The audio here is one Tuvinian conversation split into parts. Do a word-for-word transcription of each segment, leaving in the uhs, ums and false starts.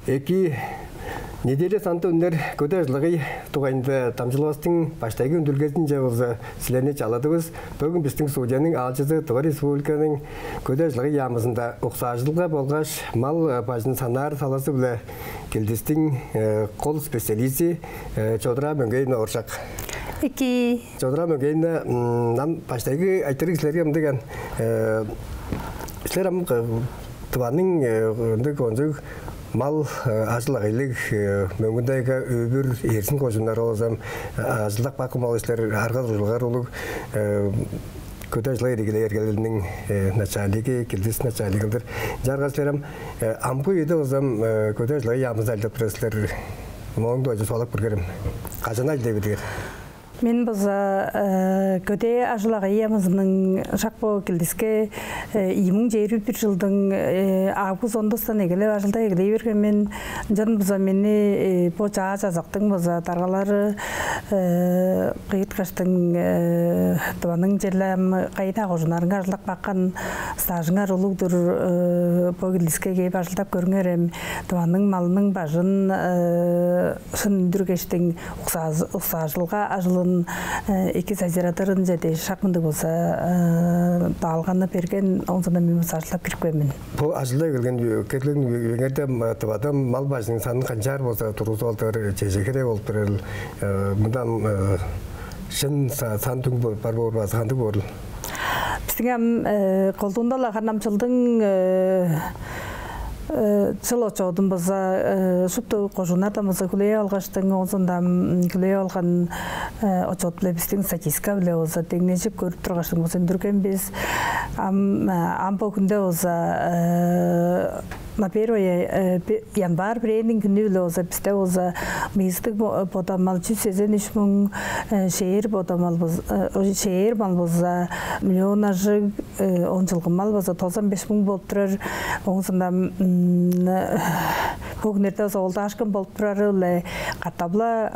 Эки, неделя санта үнер көдээ ажыл-агый дугайында дамчыдылгавыстың баштайгы үндүрүлгезинче болза силерни чаладывыс. Бөгүн бистиң студияның аалчызы Тыва Республиканың Көдээ ажыл-агый яамызында уксаажылга болгаш мал бажын санаар салазы-биле килдистиң кол специалисти Чодураа Мөңгеевна Оржак. Эки. Чодураа Мөңгеевна, ам баштайгы айтырыг силерге мындыг. Силер ам Тываның ындыг онзуг мал ажыл-агыйлыг Мөңгүн-Тайга, Өвүр, Эрзин кожууннары болза ам ажылдап каапкан мал силер, арга-дуржулгаңар улуг, көдээ ажыл-агый эргелелиниң начальниги, килдис начальниги кылдыр. Ынчаарга силер ам амгы үеде болза ам көдээ ажыл-агый яамызында ажылдап турар силер. Моон дугайында суалап көргерем. Кажан ажылдай бердиңер? Мен база көдээ ажыл-агый яамызының шак бо килдиске ийи муң чээрби бир чылдың август ондустан эгелеп ажылдап эгелей берген мен. Ынчан база мени бо чаа чазактың база даргалары кыйырткаштың, Тываның черле ам кайы-даа кожууннарынга ажылдап каапкан стажыңар улуг-дур, бо килдиске кээп ажылдап көрүңерем. Тываның малының бажын шын үндүргештиң, уксааж-, уксаажылга ажылын эки сайзырадырынче дээш шак мындыг болза даалганы берген, оон соонда мен болза ажылдап кирипкен мен. Бо ажылдап келген үе-, келген үеңерде Тывада мал бажының санын канчаар болза тургузуп алдыңар, чеже хире болуп турарыл? Мында ам шын са-, сан дүң бо-, бар боор бе азы кандыг боорул? Бистиң ам колдуунда-ла харын ам чылдың чыл отчёдун база шупту кожууннардан база хүлээп алгаштың, оон соонда ам хүлээп алган отчёт-биле, бистиң статистика-биле база деңнежип көрүп тургаштың база үндүрген бис. Ам ам бо хүнде база на первое январь бирээниң хүнү-биле база бисте база мыйыстыг бода мал чүс сезен үш муң, шээр бода мал, шээр мал база миллион ажыг, оон чылгы мал база тозан беш муң болуп турар. Оон соонда бо хүннерде база оолдаашкын болуп турары-биле катап-ла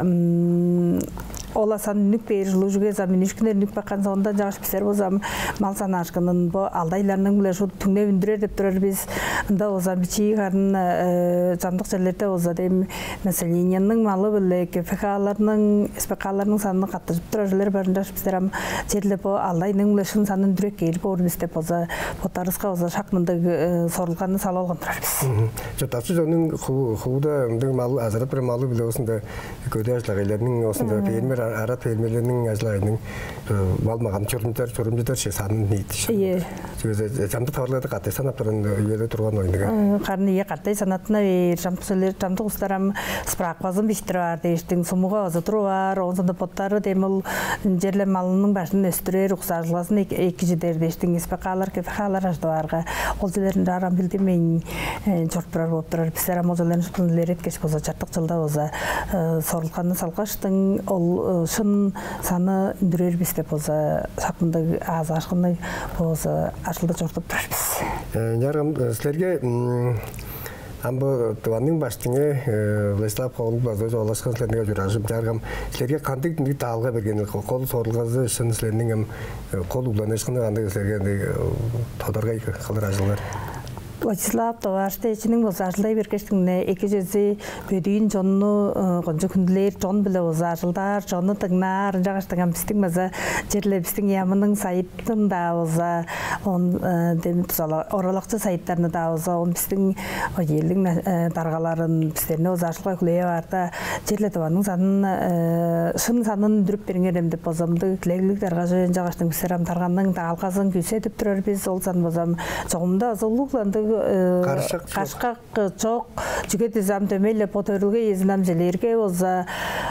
ол-ла сан үнүп бээр ужурлуг чүве, ам үнүшкүннер үнүп каапкан соонда, ынчангаш бистер болза ам мал санаашкынын бо алды айларның-биле шуут түңнеп үндүрер деп турар бис. Ында болза ам бичии харын чамдык черлерде болза дем населениениң малы-биле КФХ-ларның, СПК-ларның санын каттыжып турар черлер бар, ынчангаш бистер ам черле бо алды айның-биле шын санын үндүрүп кээр боор бис деп болза боттарывыска болза шак мындыг сорулганы салып алган турар бис. Чурттакчы чоннуң хуу-, хууда мындыг мал азырап турар малы-биле болза көдээ ажыл-агыйларның, оон соонда фермер, а-, арат фермерлерниң ажыл-агыйының мал-маган чурумчудар, чурумчудар че санын ниити. Ийе. Чүге дизе чамдык таварылгада катай санап турган үеде турган оюннуг. Харын ийе, катай санаттына бээр, чамдык черлер, чамдык улустар ам справказын бижиттирип аар дээштиң, сумуга база туруп аар, оон соонда боттары дем ол черле малының бажын өстүрер, уксаажылгазын эк-, экижидер дээштиң СПК-лар, КФХ-лар ажыдып аарга, ол черлерин чаа ам билдинмейн чоруп турар болуп турар. Бистер ам ол черлерин шуптузун илереткеш болза, чартык чылда болза сорулганы салгаштың, ол шын саны үндүрер бис деп болза шак мындыг аазаашкынныг болза ажылды чорудуп турар бис. Ынчаарга силерге ам бо Тываның Баштыңы Владислав Ховалыг-Лазаревич чугаалашкан силерниң ужуражы. Ынчаарга силерге кандыг даалга берген, кол сорулгазы шын силерниң, ам кол угланыышкыны кандыг, силерге ындыг тодаргай кылыр ажылыңар? Владислав Товарищтайовичиниң болза ажылдай бергештиң-не, эки чүвези бөдүүн чонну кончуг хүндүлээр, чон-биле болза ажылдаар, чонну дыңнаар, ынчангаштың ам бистиң база черле бистиң яамының сайыт ын-даа болза, оон дем дузалак оралакчы сайыттарны-даа болза, оон бистиң отделдиң даргаларын бистерни болза ажылга хүлээп аарда, черле Тываның санын, шын санын үндүрүп бериңерем деп болза мындыг дилеглиг даргажы, ынчангаштың бистер ам дарганың даалгазын күүседип турар бис. Ол сан болза ам чогум-даа азы улуг-ла ындыг карышкак чок. Чүге дизе ам дөмей-ле бо төрелге үезинде ам чижээлээрге болза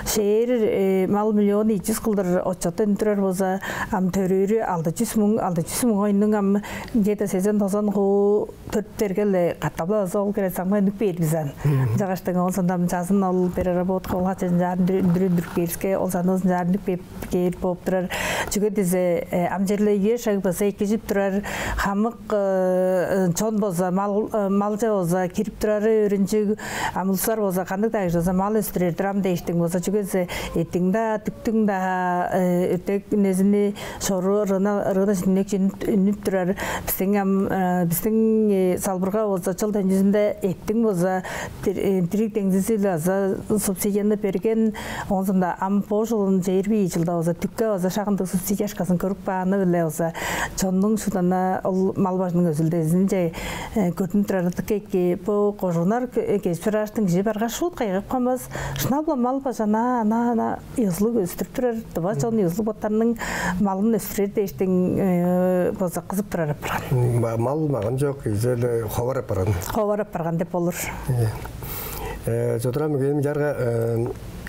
шээр мал миллион ийи чүс кылдыр отчётту үндүрер болза, ам төрүүрү алды чүс муң, алды чүс муң оюннуң ам где-то сезен-тозан хуу төрүттүнерге-ле катап-ла база ол хире санга үнүп бээр бис аан. Ынчангаштың оон соонда ам чазын ол переработка болгаш ынчаар үндүр-, үндүр-, үндүрүп кээривиске, ол санывыс ынчаар үнүп кээп кээр болуп турар. Чүге дизе ам черле үе-шаг база экижип турар, хамык чон болза Мал, э, малче болза кирип турары өөрүнчүг, ам улустар болза кандыг-даа кижи болза мал өстүрер-дир ам дээштиң болза, чүге дизе эъттиң-даа, дүктүң-даа, э, өртек үнезини шору рынок, рынок үнүп, үнүп турар. Бистиң ам, э, бистиң, э, салбырга болза чыл төнчүзүнде эъттиң болза дир-, э, дириг деңзизи-биле база субсидияны берген. Оон соонда ам бо чылын чээрби ийи чылда база дүкке база шак ындыг субсидия акшазын көрүп кааны-биле база чоннуң шуптузу-на ол мал бажының өзүлдезинче, э, көрдүнүп турары дыка эки. Бо кожууннар кө-, кежип чорааштың кижи баргаш шуут кайгап каанмас. Шынап-ла мал бажы ана, ана, ана ёзулуг өстүрүп турар, тыва чон ёзулуг боттарының малын өстүрер дээштиң, э, база кызып турар апарган. М, ма-, мал-маган чок, кижи-ле ховар апарган. Ховар апарган деп болур. Э, э, Чодураа мөгейим, чарга, э,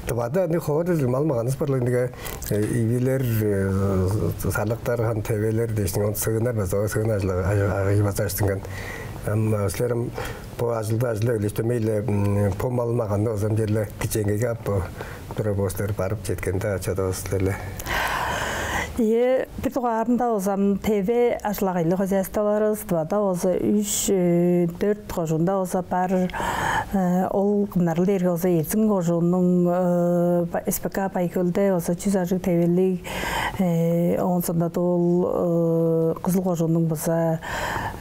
Тывада ындыг ховар мал-маганывыс бар-ла, ындыг, э, ивилер, э, сарлыктар, хан тевелер дээштиң, оон сыыннар база, сыын ажылы, ажы-, ажыы база ажыттынган. Ам, э, силер ам бо ажылды, ажылды үлестенмей-ле, м, бо мал-маганны озам черле кичээнгейге ап, бо тура бо силер барып четкенде, чодавас силер-ле. Ийе, бир дугаарында болза ам теве ажыл-агыйлыг хозяйстволарывыс Тывада болза үш, э, дөрт кожуунда болза бар. Э, ол кымнарыл дээрге болза Эрзин кожууннуң, э, Ба-, С П К Бай-Хөлде болза чүс ажыг тевелиг, э, оон соонда ол, э, Кызыл кожууннуң болза,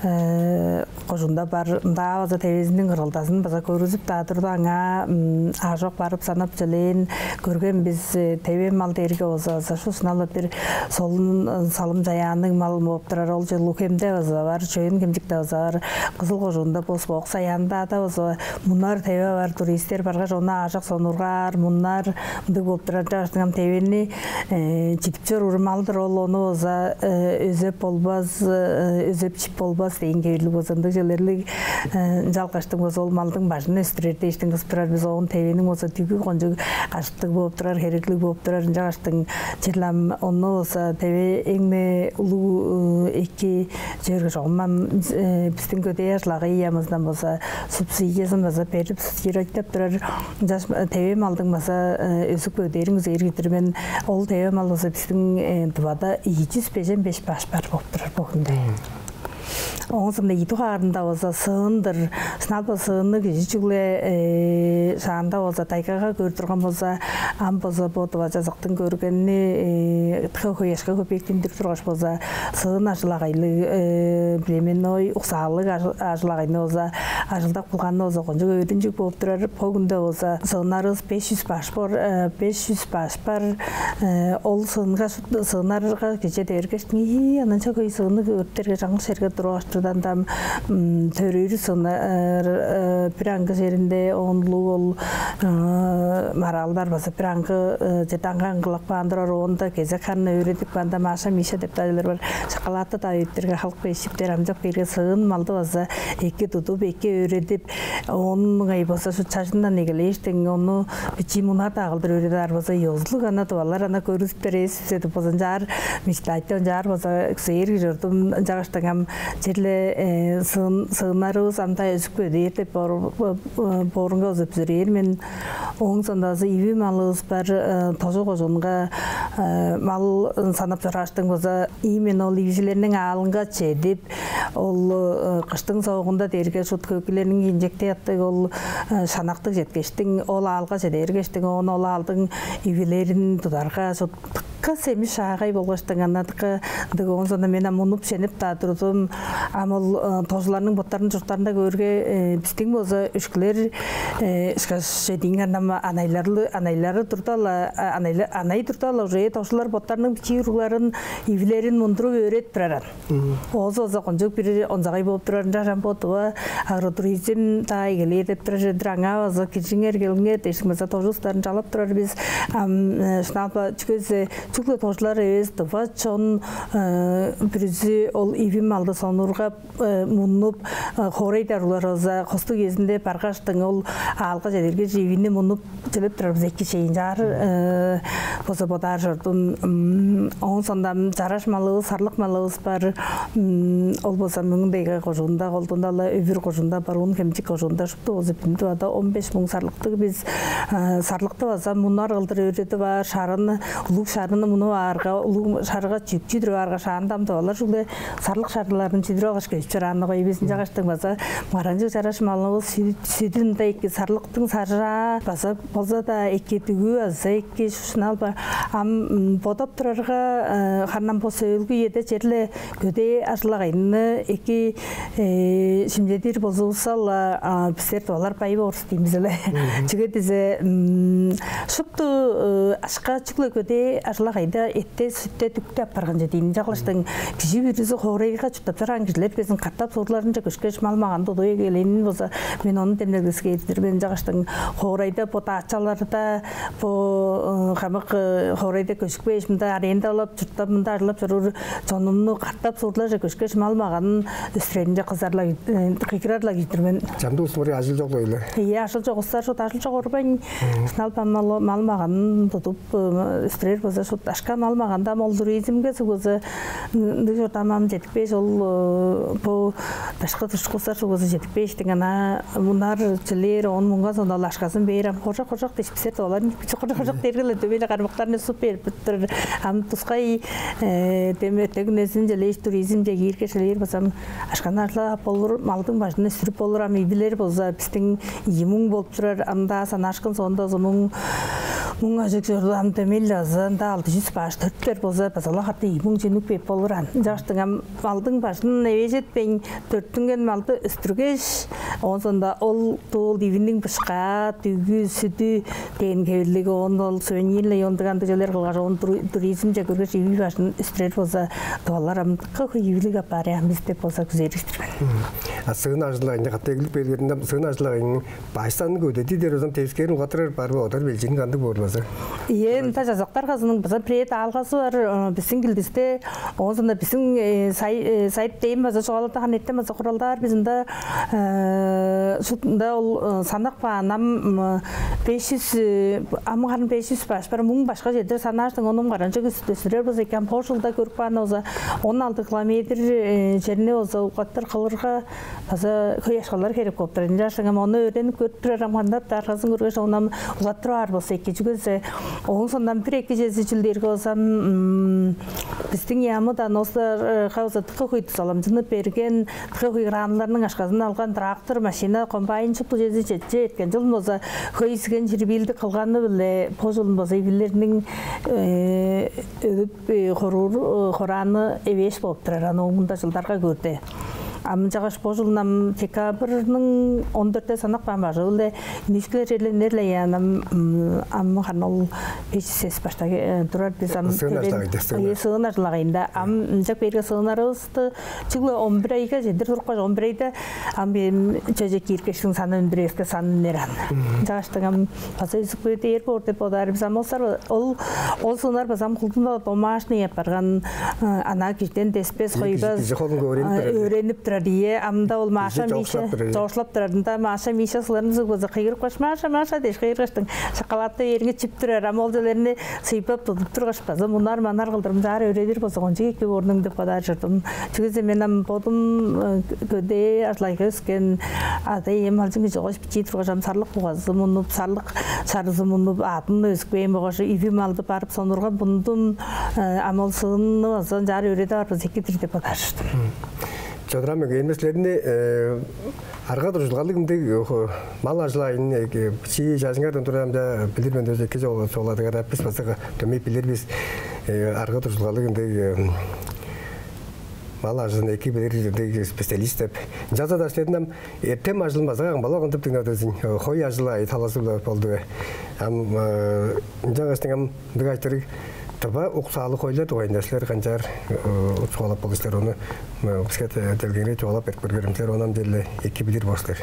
э, кожуунда бар. Ындаа база тевезиниң кыргылдазын база көргүзүп-даа турду. Аңаа, м, аажок барып санап чөлээн көрген бис, э, теве мал дээрге болза, база шуут шынап-ла бир солун, э, салым-чаяанныг мал болуп турар. Ол черле Улуг-Хемде база бар, Чөөн-Хемчикте база бар, Кызыл кожуунда бо Соок Саяында-даа база мунар теве бар, туристер баргаш, ону аажок сонуургаар, мунар, ындыг болуп турар. Ынчангаштың ам тевени, э, чидип чоруур мал-дыр ол, ону болза, э, өзеп болбас, э, өзеп чип болбас дээн хевирлиг болза, ындыг чүвелерлиг, э, ынчалгаштың болза ол малдың бажын өстүрер дээштиң кызып турар бис. Оон тевениң болза дүгү кончуг ажыктыг болуп турар, хереглиг болуп турар. Ынчангаштың черле ам ону болза теве эң-не улуг, э, эки чүве чогум ам, э, бистиң көдээ ажыл-агый яамызындан болза субсидиязын база берип, субсидировать турар. Ынчаш, э, теве малдың база, э, өзүп-көдээрин күзээр кижи-дир мен. Ол теве мал болза бистиң, э, Тывада ийи чүс бежен беш баш бар болуп турар бо хүнде. Оон соонда ийи дугаарында болза сыын-дыр. Шынап-ла сыынны кижи чүгле, э, шаанда болза тайгага көөр турган болза, ам болза бо Тыва чазактың көргени, э, тыва хөй-ашка көпеектиндирип тургаш болза, сыын ажыл-агыйлыг, э, племенной уксаалыг ажы-, ажыл-агыйны болза ажылдап кылганы болза кончуг өөрүнчүг болуп турар. Бо хүнде болза сыыннарывыс беш чүс баш бор, э, беш чүс баш бар. Э, ол сыынга шут-, сыыннарга кижи дээргештиң, ийи, ананча хөй сыынны өрттерге чаңгыс черге туруп алыштырдан дам, м, төрүүр сыыннар, э, бир аңгы черинде оон улуг ол, э, мараалдар база бир аңгы, э, чеди аңгы аңгылап каан турар, оон-даа кезек харын өөредип каан дам, Маша, Миша деп-даа чүвелер бар. Шоколадты-даа өрттерге халып кээп чиптер, ам чок дээрге сыын малды база эки тудуп, эки өөредип, оон ыңай болза шуут чажындан эгелээштиң, ону бичии мунар-даа кылдыр өөредип аар болза, ёзулуг ана тывалар ана көргүзүптер эвес бис деп болза, ынчаар мечтать, ынчаар болза күзээр кижи чордум. Ынчангаштың ам черле, э, сыын-, сыыннарывыс ам-даа өзүп-көдээр деп боор-, бо-, бо-, боорунга болза бүзүрээр мен. Ооң соонда база иви малывыс бар, э, Тожу кожуунга, э, мал санап чорааштың болза, именно ол ивижилерниң аалынга чедип, ол, э, кыштың соогунда дээрге шуут хөөкүйлерниң инчектей аттыг ол, э, шанактыг четкештиң, ол аалга чедээргештиң, оон ол аалдың ивилерин тударга, шуут дыка семис-шаагай болгаштың, анаа дыка ындыг. Оон соонда мен ам мунуп-шенеп-даа турдум. Ам ол, э, тожуларның боттарының чурттарында көөрге, э, бистиң болза өшкүлер, э, ышкаш чедиин ам анайлары, анайлары турда-ла, а, анайла-, анай турда-ла, уже тожулар боттарының бичии уругларын, ивилерин мундуруп өөредип турар аан. Оозу база кончуг бир онзагай болуп турар, ынчаш ам бо тыва агротуризм-даа эгелээр деп турар чүве-дир. Аңаа база киржиңер, келиңер дээштиң база тожу улустарын чалап турар бис. Ам, э, шынап-ла, чүге дизе чүгле тожулар эвес, тыва чон, э, бүрүзү ол иви малды сонуургап, э, мунуп, э, хоорайда уруглар база хостуг үезинде баргаштың ол аалга чедиргеш, ивини мунуп, чүлеп турар бис эки чейин чаар, э, болза бодаар чордум. М, ооң соонда ам чараш малывыс, сарлык малывыс бар. М, ол болза Мөңгүн-Тайга кожуунда, колдуунда-ла Өвүр кожуунда, Барыын-Хемчик кожуунда, шупту болза бүдүн Тывада он беш муң сарлыктыг бис. Э, сарлыкты база мунар кылдыр өөредип аар, шарын, улуг шарын мунуп аарга, улуг шарыга чүк чүдүрүп аарга, шаанда ам тывалар чүгле сарлык шарыларын чүдүрүп алгаш кежип чораан-на ийик бис. Ынчангаштың база маранчыг чараш малывыс сү-, сүдүн-даа эки, сарлыктың саржаа база болза-даа эки, дүгү база эки, шуналба. Ам бодап турарга, харын ам бо сөөлгү үеде черле көдээ ажыл-агыйны эки шимчедир болзувусса-ла, бистер тывалар бай боор бис ийин бис але. Чүге дизе шупту ашка чүгле көдээ ажыл-агыйда эттен, сүттен, дүктен апарган чүве дийин. Ынчангаштың кижи бүрүзү хоорайга чурттап чораан кижилер безин катап суурларынче көшкеш, мал-маганын тудуп эгелээнин болза, мен ону демдеглээшкин-дир мен. Ынчангаштың хоорайда, бо даачаларда, бо хамык хоорайда көшкеш, мында арендалап чурттап, мында ажылдап чоруур чонумну катап суурларже көшкеш, мал-маганын өстүреринче кызар-ла, кыйгырар-ла кижи-дир мен. Чамдык улустуң мурнунда ажыл чок-ла ийин але? Ийе, ажыл чок улустар шуут ажыл чок орбайн, шынап-ла мал-маганын тудуп өстүрер болза, шуут ашка мал-маганда ам ол туризмге суг болза, ындыг чордам ам чедип кээш, ол бо дашкы-душкулар суг болза чедип кээштиң, ана мунар чилээр, оон муңган соонда ол ашказын бээр, ам кожак-кожак дээш бистер тывалар, кожак-кожак дээрге-ле дөмей-ле кармактарын суп берип турар. Ам тускай дем өттегинезин чилээш, туризмче кииргеш, чилээр болза ам ашканы ажыглап болур, малдың бажын өстүрүп болур. Ам ийи билер болза, бистиң ийи муң болуп турар, ам-даа санаашкын соонда болза муң, муң ажыг чорду, ам дөмей-ле база ында алды чүс баш төрүптер болза, база-ла катап ийи муң чүнүк беп болур аан. Ынчангаштың ам малдың бажын эвээжетпейн, төрүттүнген малды өстүргеш, оон соонда ол дуу ол ивиниң бышкаа, дүгү, сүдү дээн хевирлиг, оон ол сувенирный, ондуг андыг чүвелер кылгаш, оон туризмче көргеш, иви бажын өстүрер болза, тывалар ам дыка хөй ивилиг апаар аан бис деп болза күзээр-дир мен. А сыын ажыл-агыйынга катап эгелеп бергенде, сыын ажыл-агыйының баш санын көдедир дээр болза, девискээрин улгаттырар бар бе, одар белчииниң кандыг боор база? Ийе, ында Чазак Даргазының база бирээ даалгазы бар, бистиң килдисте, оон соонда бистиң сайт, сайт дээн база чугаалады, харын эртен база хуралдаар бис ында. Шуут ында ол санап каан ам беш чүс, ам харын беш чүс баш бар, муң башка чедир санааштың, ону каранчы көстүрер болза эки, ам бо чылда көрүп каан болза, он алды километр черни болза улгаттыр кылырга база хөй акшалар херек болуп турар. Ынчангаштың ам ону өөренип көрүп турар, ам кандап-даа аргазын көргеш, ону ам улгаттырып аар болза эки. Чүге дизе ооң соондан бир эки чүвези чүл дээрге болза, ам бистиң яамыдан осларга болза дыка хөй дузаламчыны берген, дыка хөй гранттарның акшазын алган, трактор, машина, комбайн, шупту чүвези четче эрткен. Чылын болза хөй сиген чирбиилдиг кылганы-биле бо чылын болза ивилерниң өлүп хоруур, хорааны эвээш болуп турар, аны ооң мурнунда чылдарга көөрде. Ам ынчангаш бо чылын ам декабрьның он дөртте санап каан бажы-биле үнүүшкүлер черле үнер-ле ийин. Ам, ам харын ол беш чүс сес баштай турар бис ам. Сыын ажыл-агыйында, сыын. Ийе, сыын ажыл-агыйында. Ам ынчап бээрге сыыннарывысты чүгле он бир айга чедир турупкаш, он бир айда ам бээр чөже кииргештиң саны үндүрээвиске, саны үнер аан. Ынчангаштың ам база үзүк-бе дээр боор деп бодаар бис. Ам ол сыыннар, ол, ол сыыннар база ам кулдуң-даа домашний апарган, анаа кижиден деспес, кижи, хойбас, кижи холунга өөренип турар. Өөренип турар, ийе. Ам-даа ол Маша, Миша чоокшулап турар, ийе. Чоокшулап турар. Ында Маша, Миша сыларны суг болза кыйгырыпкаш, «Маша, Маша» дээш кыйгыргаштың, шоколадты бээриңге чип турар. Ам ол чүвелерни сыйпап тудуп тургаш, база мунар-манар кылдыр ынчаар өөредир болза, кончуг эки боор-дур деп бодаар чордум. Чүге дизе мен ам бодум көдээ ажыл-агыйга өскен, ада-ием малчын кижи болгаш, бичии тургаш, ам сарлык бугазы мунуп, сарлык чарызы мунуп, аъдым өзүп кээн болгаш, иви малды барып сонургап мундум, ам ол сыынны база ынчаар өөредип аар болза эки-дир деп бодаар чордум. Чодурам эге, эми силерни арга-дуржулгалыг ындыг мал ажыл-агыйын, бичии чажыңардан тура ам-даа билир мен, өзү эки чугааладыңар, бис база дөмей билир бис, арга-дуржулгалыг ындыг мал ажылын эки билир ындыг специалист деп. Ынчалза-даа силерниң ам эртем ажылын база камгалап алган деп дыңнадывыс ийин. Хой ажыл-агый талазы-биле болду бе? Ам ынчангаштың ам ындыг айтырыг, тыва уксаалыг хойлар дугайында силер канчаар чугаалап болур силер, ону биске делгеңерей чугаалап берип көрүңерем, силер ону ам черле эки билир боор силер.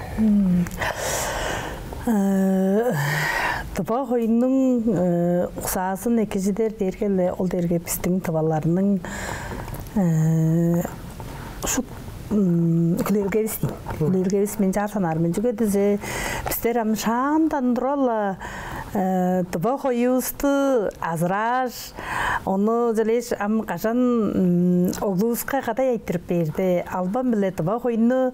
Тыва хойнуң уксаазын экижидер дээрге-ле, ол дээрге бистиң тываларның шуут хүлээлгевис ийин. Хүлээлгевис, мен чаа санаар мен. Чүге дизе бистер ам шаандан тура-ла тыва хоювусту азырааш, ону чүлээш, ам кажан оглувуска кадай айтырып бээрде, албан-биле тыва хойну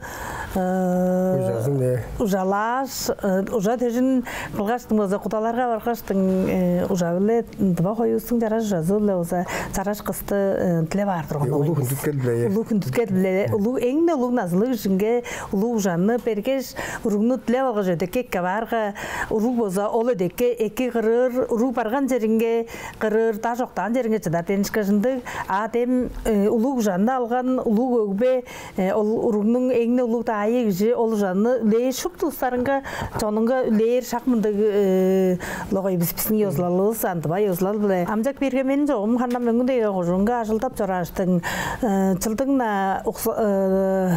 Ужазын, э, ужалааш, э, ужа-төжүн кылгаштың болза, кудаларга баргаштың, э, ужа-биле, тыва хоювустуң чараш ужазы-биле болза, чараш кысты, э, дилеп аар турган. Улуг хүндүткел-биле, э. Улуг хүндүткел-биле, улуг, эң-не улуг назылыг кижиңге улуг ужаны бергеш, уругну дилеп алгаш, өдекке эккеп аарга, уруг болза ол өдекке эки кырыыр, уруг барган черинге кырыыр, даш октаан черинге чыдар дээш ышкаш ындыг. А дем, э, улуг ужаны алган, улуг өгбе, э, ол уругнуң эң-не улуг даайы кижи ол ужаны үлээр, шупту улустарынга, чонунга үлээр шак мындыг, э, логой бис, бистиң ёзулалывыс, андыва ёзулал-биле. Ам чак бээрге мен чогум ханам мөңгүн деге кожуунга ажылдап чорааштың, э, чылдың-на укса-, э,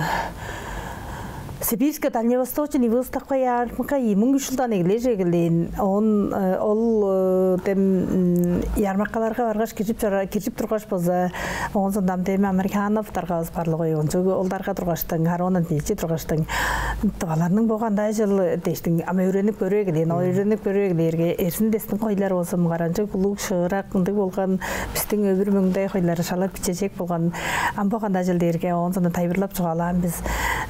Сибирская дальневосточный выставка ярмарка ийи муң үш чылдан эгелээш эгелээн. Он, э, ол, э, дем, м, ярмаркаларга баргаш, киржип чора-, киржип тургаш болза, оон сондам дем Амирхановтарга бис барлыгы, ончуг олдарга тургаштың, Харон Андреевич тургаштың, тываларның бо кандай чыл дээштиң, ам өөренип көрүп эгелээн. Ол өөренип көрүп эгелээрге, эрзин дестиң хойлар болза, мугаранчыг улуг шыырак ындыг болган, бистиң өвүр мөңгүндөй хойлары шала бичежек болган. Ам бо кандай чыл дээрге, оон сондам тайылбырлап чугаалаан бис,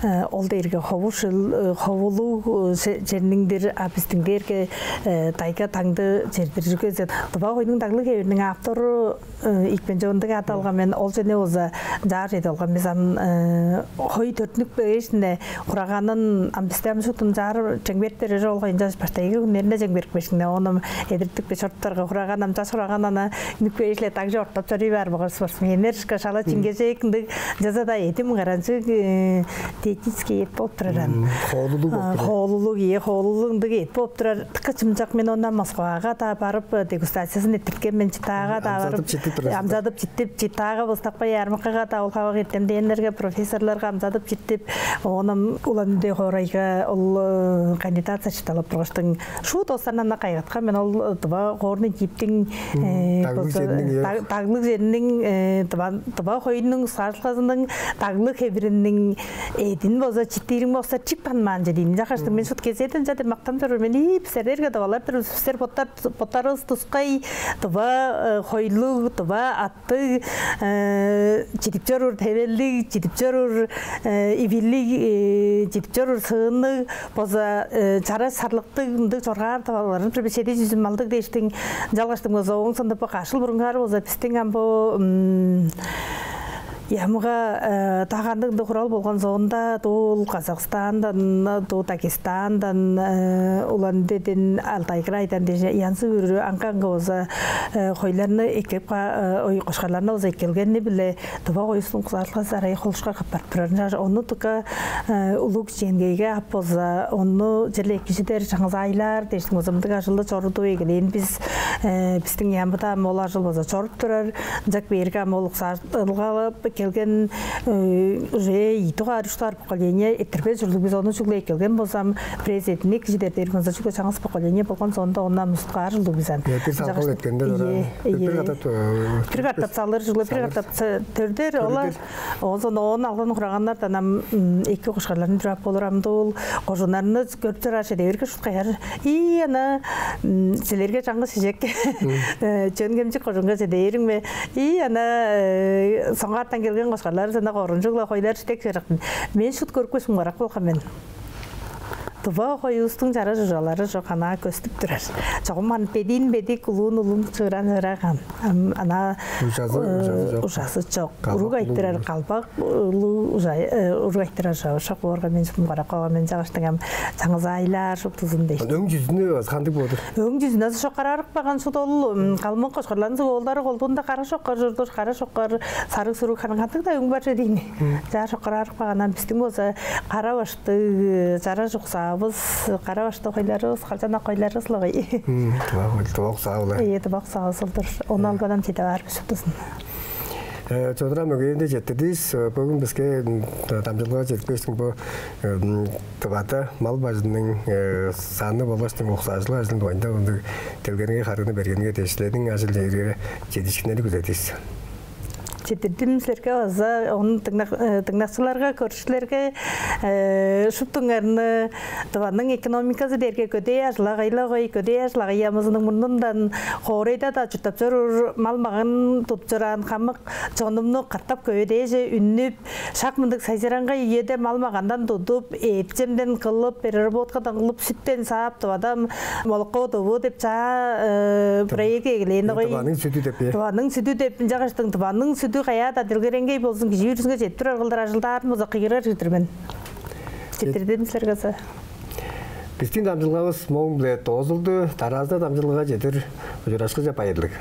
э, ол дээрге хову шыл, э, ховулуг, э, че-, черниң-дир, а бистиң дээрге, э, тайга-таңды чер-дир чүве. Тыва хоюнуң даглыг хевириниң автору, э, ийикпен чондуг ат алган мен, ол чене болза, чаар чеди алган бис ам, э, хой төрүттүнүп кээштиң-не хураганын ам бисте ам шупту чаар чемгерип берер ол хой, ынчаш баштайгы хүннеринде чемгерипкештиң-не, оон ам эдертип чоруптарга, хураган ам, чаш хураган ана үнүп кээш-ле даг чоруктап чоруй баар болгаш спортсменнер ышкаш, шала чиңгежек ындыг, ынчалза-даа эди мугаранчыг, э, диетический эт болуп турар аан. М, хоолулуг болуп турар. Хоолулуг, ийе, хоолулуг ындыг эт болуп турар. Дыка чымчак, мен оон Москвага-даа барып, э, дегустациязын эрттирген мен, Читаага-даа барып, амзадып читтип турар. Амзадып читтип, Читаага, Востокпа ярмаркага-даа, ол хавак эртемденнерге, профессорларга амзадып читтип, оон ам Улан-Удэ хоорайга ол, э, кандидат защиталап тургаштың, шуут ол саннана кайгаткан мен. Ол, э, тыва горный типтиң, э, даглыг черниң, э, даг-, даглыг черниң, э, тыва, тыва хоюнуң, уксаажылгазының даглыг хевириниң эдин болза читтириң болза, чип танмаан че дийин. Ынчангаштың мен шуут кезээде ынча деп мактанып чоруур мен. Ийи, бистерге тывалар-дыр бис, бистер боттар-, боттарывыс тускай тыва, э, хойлуг, тыва аттыг, э, чидип чоруур тевелиг, чидип чоруур, э, ивилиг, э, чидип чоруур сыынныг, база, э, чара сарлыктыг, мындыг чоргаар тываларның бир чеди чүзүн малдыг дээштиң, ынчалгаштың болза, ооң соонда бо каш чыл бурунгаар болза, бистиң ам бо, м, Ямга, э, дагандыг ындыг хурал болган соонда, дуу Казахстандан, дуу Дагестандан, э, Улан-Удэден, Алтай-Крайдан дээш, янзы-бүрү аңгы-аңгы болза, э, хойларны эккеп ка-, э, ой, кошкарларны болза эккелгени-биле тыва хоювустуң уксаажылгазы арай холушкак апарып турар. Ынчангаш ону дыка, э, улуг кичээнгейге ап болза, ону черле экижидер, чаңгыс айлаар дээштиң болза, мындыг ажылды чорудуп эгелээн бис, э, бистиң Ямбыда ам ол ажыл болза чоруп турар. Ынчап кээрге, ам ол уксаажылгалап келген, э, уже ийи дугаар, үш дугаар поколение эрттирбес ужурлуг бис. Ону чүгле эккелген болза ам, бирээзи эдиник кижи дээр дээрге, ынча чүгле чаңгыс поколение болган соонда, ону ам узуткаар ужурлуг бис аан. Э, бир салгал эткенде, ийе, бир, бир катап, э, бир катап салыр, чүгле бир катап төрүдер олар. Оон соонда оон алган хураганнардан ам, м, эки кошкарларын турап болур ам. Дуу ол кожууннарны көрүп чорааш, эдеверге шуут каяр. Ийи, ана, м, силерге чаңгыс чижек. Э, Чөөн-Хемчик кожуунга чедээриң бе? Ийи, ана, э, соңгаартан келген кошкарлар, сана корунчуг-ла хойлар иштек чыырак. Мен шуут көрүпкеш, муңгарак болган мен. Тыва хоювустуң чара чужалары чок, анаа көстүп турар. Чогум ам бедиин бедик, улуун улуун, чыыраан чыырак ам. Ам анаа, ужазы, э, ужазы чок. Ужазы чок. Уруг айтырар калбак улуг ужа-, э, уруг айтырар ужа-, ужак боорга, мен шупту муңгарап калган мен. Ынчангаштың ам чаңгыс айлаар шуптузун дээш. Ооң чүзүнү база кандыг боор-дур? Ооң чүзүнү азы чоккараарып каан шуут ол, м, калмак кошкарларның суг оолдары колдуунда кара чоккар чордур, кара чоккар, сарыг-суруг, харын кандыг-даа өң бар че дийин. Чаа чоккараарып каан, ам бистиң болза кара баштыг, чара уксаавыс, кара баштыг хойларывыс, калчанак хойларывыс-ла бай. М, тыва хой-, тыва уксаавыс-ла. Ийе, тыва уксаавыс ол-дур. Ону албадан чиде баар бис шуптузун. Э, Чодураа, мөгейинде четтирдивис. Э, бөгүн биске, м, дамчыдылгага чедип кээштиң бо, э, м, Тывада мал бажының, э, саны болгаштың уксаажылга ажылының дугайында мындыг делгереңгей харыыны бергениңер дээш, силерниң ажыл-чээриңерге чедиишкиннерни күзедивис. Четтирдим силерге база, ону дыңнакчыларга, көрүкчүлерге, шуптуңарны Тываның экономиказы дээрге көдээ ажыл-агый-ла, көдээ ажыл-агый яамызының мурнундан хоорайда-даа чурттап чоруур, мал-маган тудуп чораан хамык чонумну катап көвүдээже үнүп, шак мындыг сайзыраңгай үеде мал-магандан тудуп, эътчемден кылып, переработкадан кылып, сүттен саап, Тывада молоко удуву деп чаа проект эгелээн-дир. Тываның сүдү деп, э? Тываның сүдү деп, ынчангаштың Тываның сүдү каяа-даа делгереңгей болзун, кижи бүрүзүнге чедип турар кылдыр ажылдаарын болза кыйгырар чыдыр мен. Четтирдим силерге база. Бистиң дамчылгавыс мооң-биле доозулду. Дараазында дамчылгага чедир, ужурашкыже, байырлыг.